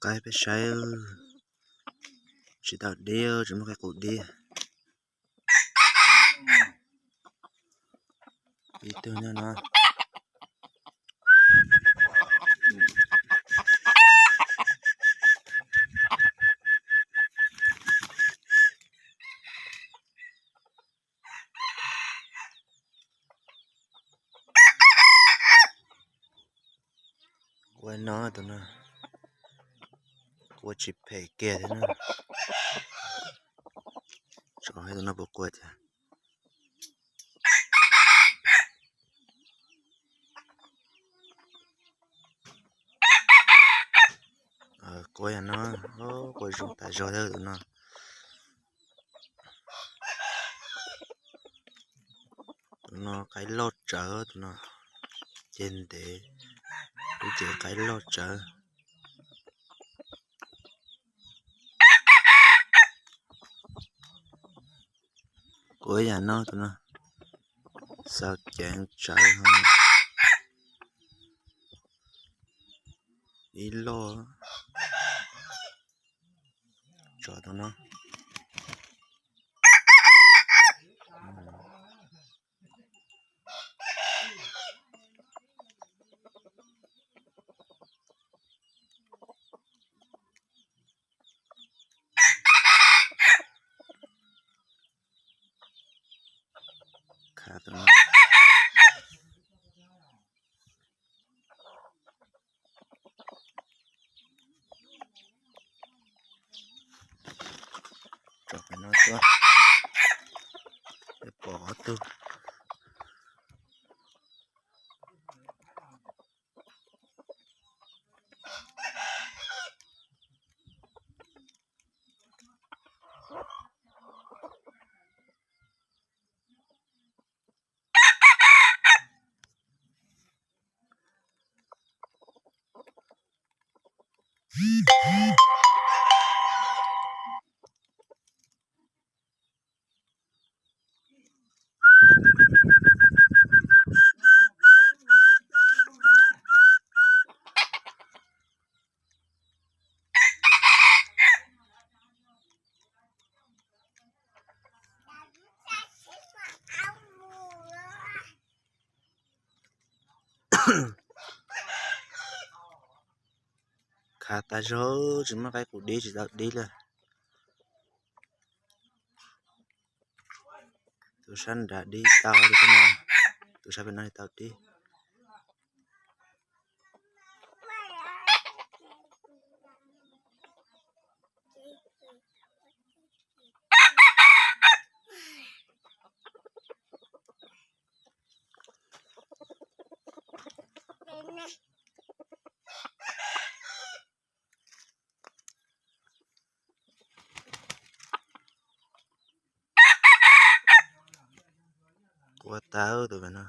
Qaib peb saib, tsis tau dib, tsis muaj qaib qus dib. Ib tug nyob no. Ua no tus no, ua tsis phem kiag thiab na. Tso tus no puas qua thiab. Qua yam no, qua zoo tas zog thiab tus no. Tus no qaib loj tsawv, tus no ceg ntev, lub cev qaib loj tsawv. Qua yam no tus no, xav ceev tsawv, ib loj, tso tus no. Khav tus no. Tso qhov no tuaj, pom ob tug. Khav tas zog, tsis muaj qaib qus dib, tsis tau dib li. Tus sab nrad dib tau li, tus sab pem no tsis tau dib. Qua tau tus pem no.